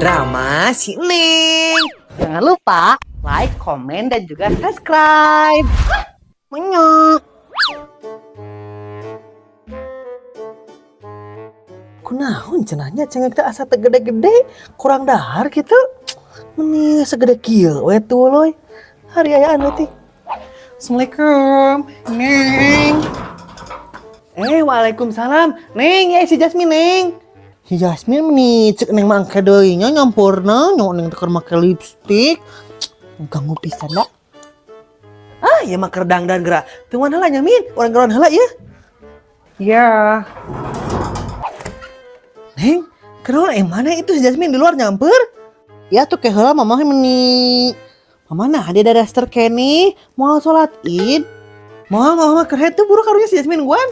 Drama si Neng. Jangan lupa like, komen, dan juga subscribe. Menyok. Kunaon cenah nya cengek teh asa teu gede-gede, kurang dahar gitu. Meni segede kieu we tuluy. Hari aya anu teh. Assalamualaikum, Neng. Eh, waalaikumsalam. Neng, ya si Jasmine, Neng. Si Jasmine meni cek Neng mah engke deui nya nyampurna, nya Neng teh keur make lipstik. Ganggu pisan da. Ah, ieu mah keur dangdan geura. Tungguan heula nya Min, urang geroan heula ieu. Ya. Neng, kunaon mana itu si Jasmine di luar nyamper? Ya tuh ke heula mama meni. Mama nah dia ada daster keneh mau sholat Id. Mau mama keur tuh buru karunya si Jasmine guan.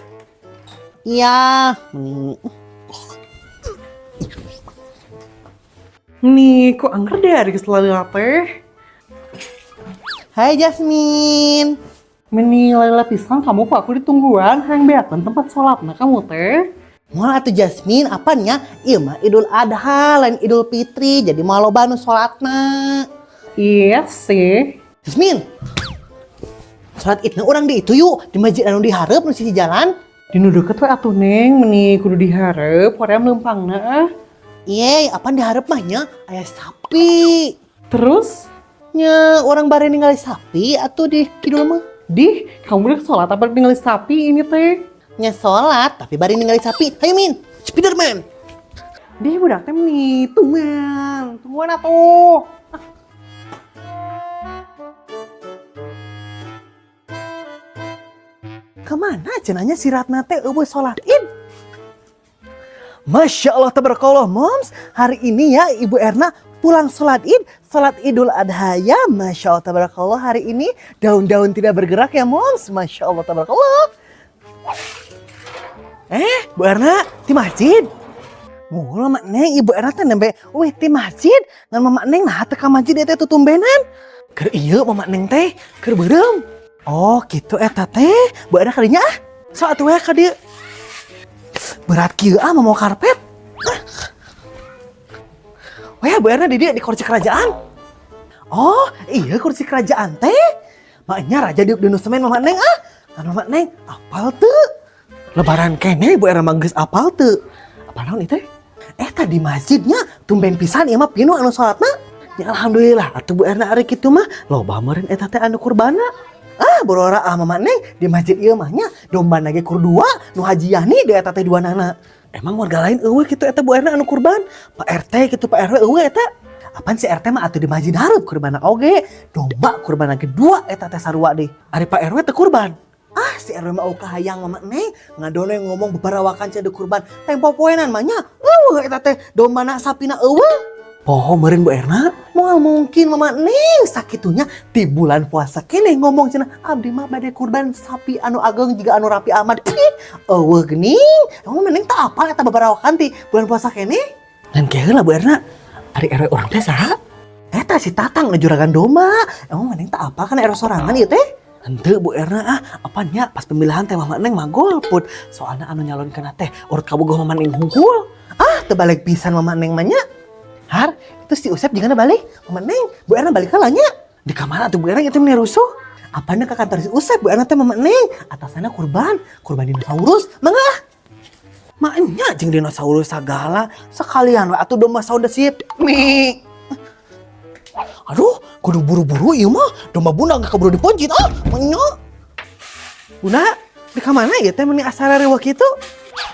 Iya, meni. Nih, kok angker deh hari selalu teh. Hai Jasmine. Meni lila pisan kamu kok aku ditungguan hayang beakeun tempat sholat nah kamu teh. Moal atuh Jasmine apanya? Ieu mah Idul Adha lain Idul Fitri jadi moal loba nu sholatna. Iya sih. Jasmine. Sholat Idna urang di itu yuk di masjid anu dihareup nu sisi jalan. Di nu deket we atuh Neng, meni kudu dihareup, hoream leumpangna ah. Iya, apaan dihareup mah nya aya sapi. Terus, Nya urang bari ningali sapi atuh di kidul mah. Dih, kamu udah sholat apa ningali sapi ini teh? Nya sholat tapi bari ningali sapi. Hayu Min, Spiderman. Dih, budak teh meni tungguan, tungguan atuh. Kemana cenah nya si Ratna teh euweuh sholat Id? Masya Allah tabarakallah moms. Hari ini ya Ibu Erna pulang sholat Id, sholat Idul Adha ya. Masya Allah tabarakallah hari ini daun-daun tidak bergerak ya moms. Masya Allah tabarakallah. Eh, Bu Erna di masjid. Mula Mak Neng, Ibu Erna teh nembe wih di masjid. Ngan Mama Neng nah teu ka masjid teh tutumbenan. Keur ieu Mama Neng teh keur beureum. Oh, gitu eta teh. Bu Erna kadinya ah. Sok atuh we ka dieu. Berat kieu ah mau karpet. Wah, Bu Erna di dieu di kursi kerajaan. Oh, iya kursi kerajaan teh. Maknya raja diuk di nu semen Mama Neng ah. Kan Mama Neng apal teu? Lebaran keneh Bu Erna mah geus apal teu? Apa naon ieu teh? Eh tadi masjidnya tumben pisan ieu mah pinuh anu salatna. Ya alhamdulillah atuh Bu Erna ari kitu mah loba meureun eta teh anu kurbana. Ah, borora ah Mama Neng di masjid ieu mah nya domba ge kur dua nu Haji Yani di eta teh dua nana. Emang warga lain euweuh kitu eta Bu Erna anu kurban? Pak RT kitu Pak RW euweuh eta. Apaan si RT mah atuh di masjid hareup kurbana oge. Domba kurbana ge dua eta teh sarua deui. Ari Pak RW teu kurban. Ah, si RW mah euweuh kahayang Mama Neng ngadone ngomong bebarawakan cenah kurban. Tempo poenan mah nya euweuh eta teh dombana sapina euweuh. Poho meureun Bu Erna, moal mungkin Mama Neng sakitunya di bulan puasa keneh ngomong cenah abdi mah bade kurban sapi anu ageng jiga anu Raffi Ahmad. Ih, euweuh geuning. Emang Mama Neng tak apal eta babarawakan ti bulan puasa keneh? Ngan ke heula Bu Erna, ari RW urang teh saha? Eta si Tatang nu juragan domba. Emang Mama Neng tak apal kana RW sorangan ieu teh? Henteu Bu Erna ah, apanya pas pemilihan teh Mama Neng mah golput. Soalna anu nyalonkeun teh urut kabogoh Mama Neng hungkul. Ah, teu balik pisan Mama Neng mah nya. Har, itu si Usep gimana balik? Mama Neng, Bu Erna balik heula nya. Di kamar atuh Bu Erna itu meni rusuh. Apanya ke kantor si Usep Bu Erna teh Mama Neng. Atasannya kurban, kurban dinosaurus. Mangga ah. Maknya jeung dinosaurus sagala sekalian we atuh domba Shaun the Sheep. Mi. Aduh, kudu buru-buru ieu mah. Domba bunda geus keburu diponcit ah. Menya. Bunda, di kamana ieu teh meni asa rariweuh kitu?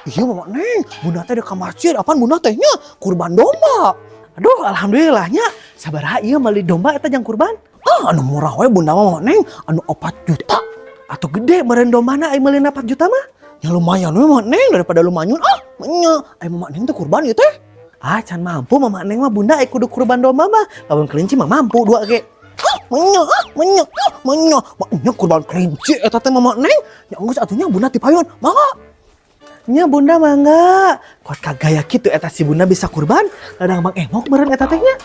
Iya Mama Neng, bunda teh di ka masjid, apaan bunda teh nya kurban domba. Aduh, alhamdulillahnya sabaraha ieu meuli domba eta jang kurban? Ah, anu murah we bunda mah Mama Neng, anu 4 juta. Atau gede meureun dombana ai meuli 4 juta mah. Ya lumayan we Mama Neng daripada lumayan ah, nya ai Mama Neng teh kurban ieu teh. Ah, can mampu Mama Neng mah bunda ai kudu kurban domba mah. Lamun kelinci mah mampu dua ge. Ah, menya, ah, menya, ah, menya. Maknya kurban kelinci eta teh Mama Neng. Ya geus atuh nya bunda tipayun. Mangga. Nya bunda mangga. Kuat kagaya kitu eta si bunda bisa kurban. Ladang Bang Emok meureun eta teh nya.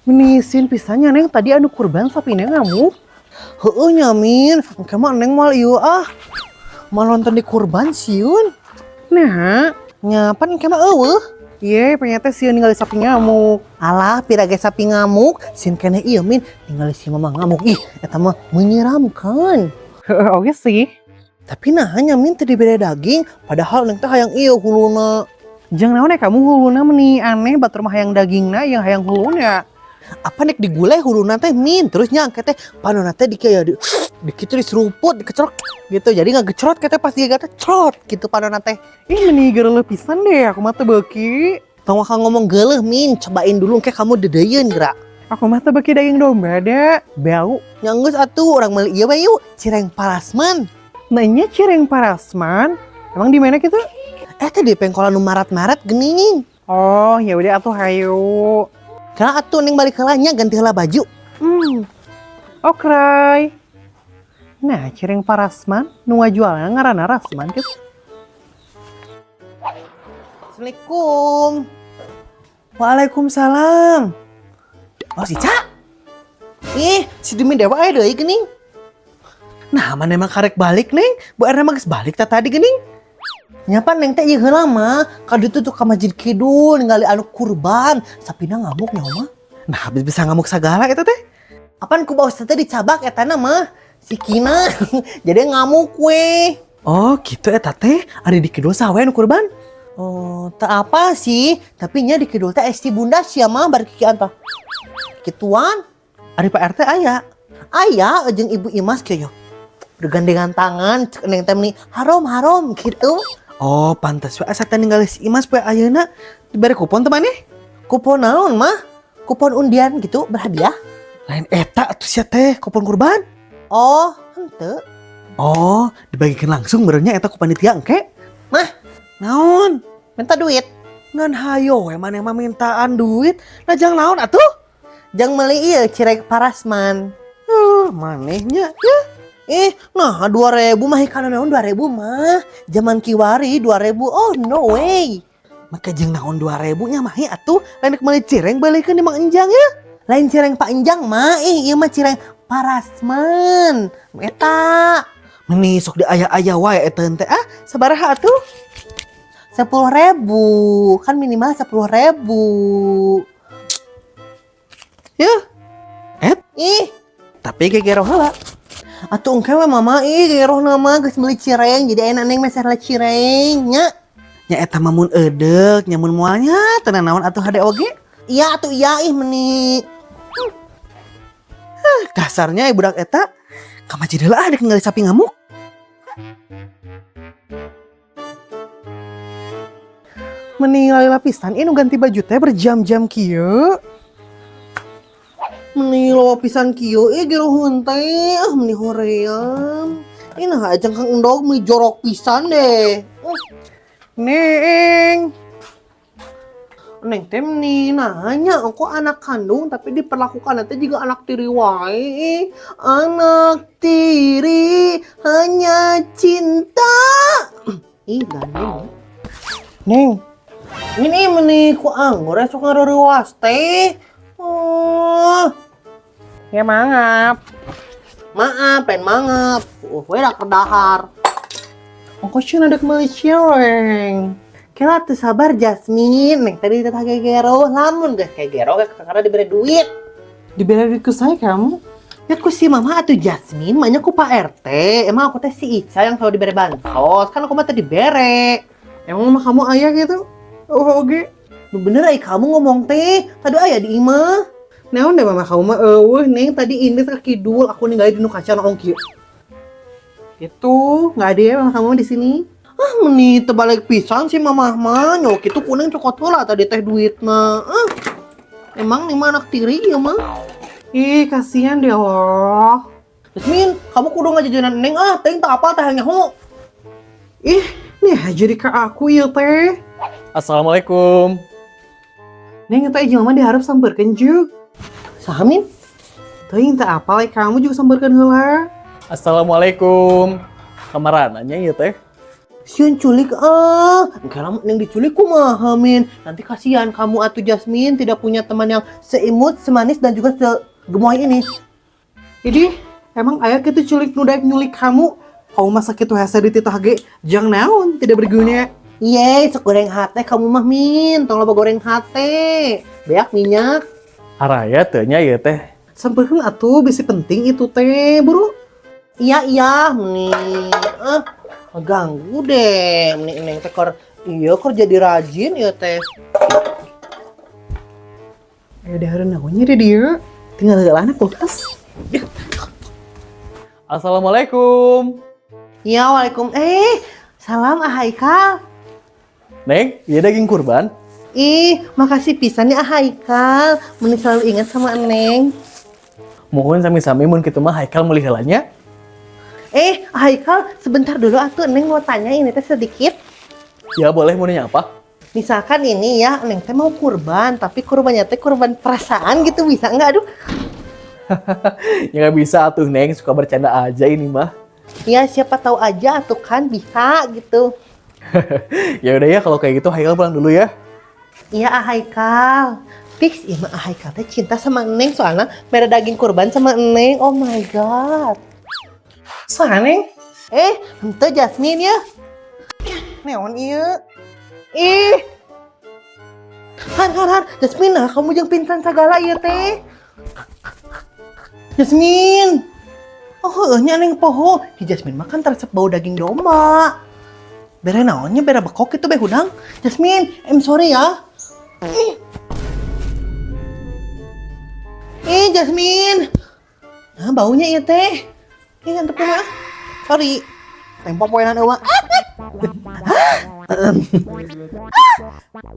Menisin pisannya Neng tadi anu kurban sapina ngamuk. Heueuh nya, Min, engke mah Neng moal ieu ah. Moal nonton di kurban sieun. Nah, Nya pan engke mah euweuh. Iya, ternyata sieun ningali sapi ngamuk. Alah, pira ge sapi ngamuk, sieun keneh ieu, Min, ningali si Mama ngamuk. Ih, eta mah menyeramkan. Heeh, oke sih. Tapi nah nya, Min, teu dibere daging, padahal Neng teh hayang ieu huluna. Jang naon ya kamu huluna? Meni aneh, batur mah hayang dagingna, yang hayang huluna. Apa nek digulai huluna teh, Min, terus nya engke teh panonna teh di kayak di kitu diseruput, dikecerok gitu. Jadi nggak gecrot teh pas dia teh crot gitu panonna teh. Ih, meni geuleuh pisan deh, aku mah teu beuki. Tong waka ngomong geuleuh, Min, cobain dulu engke kamu deudeuieun geura. Aku mah teu beuki daging domba da, bau. Nya geus atuh, urang meuli ieu we yuk, cireng Parasman. Nanya cireng Parasman, emang di mana gitu? Eh, teh di pengkolan nu marat-marat geuning. Oh, ya udah atuh, hayu. Karena atuh Neng balik heula nya, ganti heula baju. Oke. Nah, cireng Parasman, nu ngajualna ngaranna Rasman gitu. Assalamualaikum. Waalaikumsalam. Oh, si Ca. Ih, si Demi Dewa aya deui geuning. Nah, mana emang karek balik, Neng? Bu Erna mah geus balik tah tadi geuning. Nya pan Neng teh ieu heula mah ka ditu tuh ka Masjid Kidul ningali anu kurban, sapina ngamuk nya mah. Nah, habis bisa ngamuk sagala eta teh. Apaan ku bau teh dicabak eta mah sikina. Jadi ngamuk we. Oh, gitu eta teh. Ada di kidul saha we nu kurban? Oh, tak apa sih, tapi nya di kidul teh esti bunda sia mah bar kikian tah. Gituan. Ari Pak RT aya. Aya jeung Ibu Imas kieu. Bergandengan tangan, cek Neng teh meni harum harum gitu. Oh, pantas we asa teh ningali si Imas poe ayeuna. Dibere kupon teh maneh? Kupon naon mah? Kupon undian gitu berhadiah? Lain eta atuh sia teh, kupon kurban. Oh, henteu. Oh, dibagikan langsung meureun nya eta ku panitia engke? Mah, naon? Minta duit. Ngan hayo we maneh mah mintaan duit. Nah, jang naon atuh? Jang meuli ieu cireng Parasman. Manehnya ya. Eh, nah 2000 mah kana naon 2000 mah. Zaman kiwari 2000. Oh, no way. Maka jeung naon 2000 nya mah atuh, lain rek meuli cireng balikeun di Mang Enjang ya. Lain cireng Pak Enjang mah, ih ieu mah cireng Parasman. Eta. Meni sok di aya-aya wae eta teh ah, sabaraha atuh? 10.000, kan minimal 10.000. Ya. Et, ih, tapi gegero heula. Atuh engke we Mama, ih gegero nama geus meuli cireng jadi enak Neng meser cireng nya. Nya eta mah mun eudek, nya mun moal nya teu naon atuh hade oge. Iya atuh iya, ih meni. Ah, dasarnya ibu budak eta ka masjid heula ah, dek ningali sapi ngamuk. Meni lila pisan ini ganti baju teh berjam-jam kieu. Meni loba pisan kieu ih gero teh, ah meni hoream. Ih nah ajang Kang Endog meni jorok pisan deh. Neng. Neng teh meni nanya, kok anak kandung tapi diperlakukan nanti juga anak tiri wae. Anak tiri hanya cinta. Ih, gandeng. Neng. Ini meni ku anggur esok ngareureuwas teh. Oh. Ya mangap. Maaf, pengen mangap. Oh, we dah kedahar. Ongkos cenah dek meuli cireng. Kela tuh sabar, Jasmine, Neng tadi teteh gegero, lamun geus gegero karena diberi duit. Diberi duit ku saya kamu? Ya ku si Mama atuh, Jasmine, maknya ku Pak RT. Emang aku teh si Ica yang selalu diberi bansos, kan aku mah tadi dibere. Emang mama kamu ayah gitu? Oh, oke. Lu bener ay kamu ngomong teh, tadi aya di imah. Naon deh mama kamu mah euweuh, Neng, tadi ini ke kidul aku ninggalin di nu kaca nongong kieu. Itu nggak ada ya mama kamu di sini. Ah, meni terbalik pisan sih Mama mah. Nyok itu kuning cokot heula tadi teh duitna. Ah. Emang nih mah anak tiri ya mah. Ih, kasihan deh loh. Jasmine, kamu kudu ngajajanan Neng ah, teh tak apa teh nyaho. Ih, nih jadi ke aku ieu teh. Assalamualaikum. Neng, teh jelema diharap sampeurkeun juk. Saha, Min? Teuing teh apal kamu juga sampeurkeun heula. Assalamualaikum. Kamarana nya ieu teh? Sieun culik ah. Engke lamun Neng diculik kumaha, Min? Nanti kasihan kamu atuh, Jasmine, tidak punya teman yang seimut, semanis dan juga segemoy ini. Jadi, Emang aya kitu culik nu daek nyulik kamu? Kamu masa kitu hese dititah ge jang naon tidak berguna. Ye, sok goreng hate kamu mah Min, tong loba goreng hate. Beak minyak. Araya teu nya ieu teh. Sampeurkeun atuh bisi penting itu teh, buru. Iya iya, meni ah ganggu deh, meni neng teh kor iya kor jadi rajin ya teh. Aya dahareun naonnya di dieu? Tinggal heulana kulkas. Assalamualaikum. Iya, waalaikum salam ah Haikal. Neng, ieu daging kurban. Ih, makasih pisan ya ah Haikal. Meni selalu ingat sama Neng. Mohon sami-sami mun kitu mah Haikal meuli heula nya. Eh, Haikal, sebentar dulu atuh Neng mau tanya ini teh sedikit. Ya boleh mau nanya apa? Misalkan ini ya, Neng teh mau kurban, tapi kurbannya teh kurban perasaan gitu bisa nggak? Aduh, Ya nggak bisa atuh Neng, suka bercanda aja ini mah. Ya siapa tahu aja tuh kan bisa gitu. Ya udah ya kalau kayak gitu Haikal pulang dulu ya. Iya ah Haikal. Fix iya mah ah Haikal teh cinta sama Neng soalnya mere daging kurban sama Neng. Oh my God. Saha Neng? Eh, henteu Jasmine ya. Neon ieu. Ih. Han han han, Jasmine nah kamu jangan pingsan segala ieu teh. Jasmine. Oh, heueuh nya Neng poho. Di Jasmine mah kan teresep bau daging domba. Bere naonnya bere bekok itu be hudang. Jasmine, I'm sorry ya. Ih. Ih, Jasmine. Nah, baunya ieu teh. Ih, ngantuk mah. Sorry. Tempo poenan eueuh. Ah.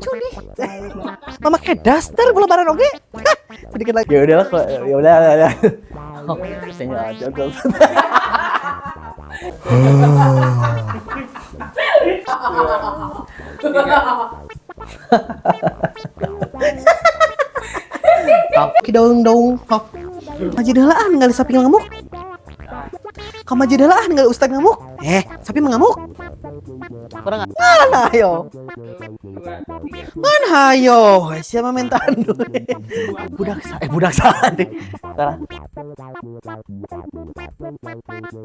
Cuni. Mama kayak daster lebaran oge. Sedikit lagi. Ya udahlah kalau ya udah ya udah. Oh, tanya aja tuh. Ki daung-daung. Hop. Masjid heula ah ningali sapi ngamuk. Ka masjid heula ah ningali ustad ngamuk. Eh, sapi mengamuk. Kurang Mana ayo? Mana hayo? Siapa mentaan dulu? Budak sa eh budak sa deh. Salah.